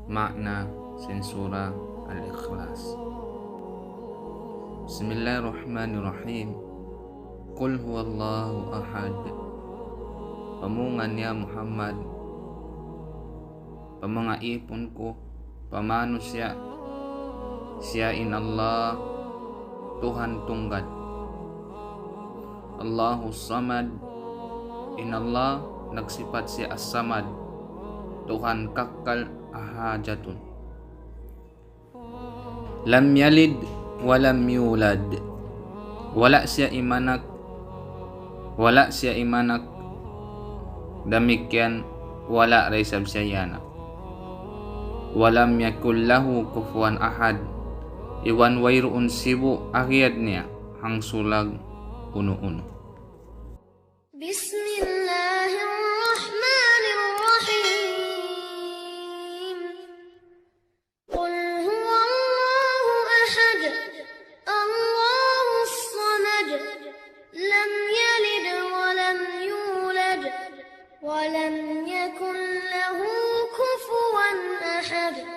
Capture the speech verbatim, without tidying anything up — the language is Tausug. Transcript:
Maana sin Surah Al-Ikhlas. Bismillahirrahmanirrahim. Qul huwallahu ahad. Pamungan ya Muhammad, pa manga ipun ku, pa manusiya', siya in Allah, Tuhan tunggal. Allahus Samad, in Allah nagsipat siya As-Samad, Tuhan kakkal ahajatun. Lam yalid wa lam yulad. Wala' siya imanak, wala' siya imanak, damikkiyan wala' da isab siya iyanak. Wa lam yakul lahu kufuwan ahad. Iban wayruun sibu' agad niya hangsulag unu-unu. بسم الله الرحمن الرحيم. قل هو الله أحد، الله الصمد، لم يلد ولم يولد، ولم يكن له كفوا أحد.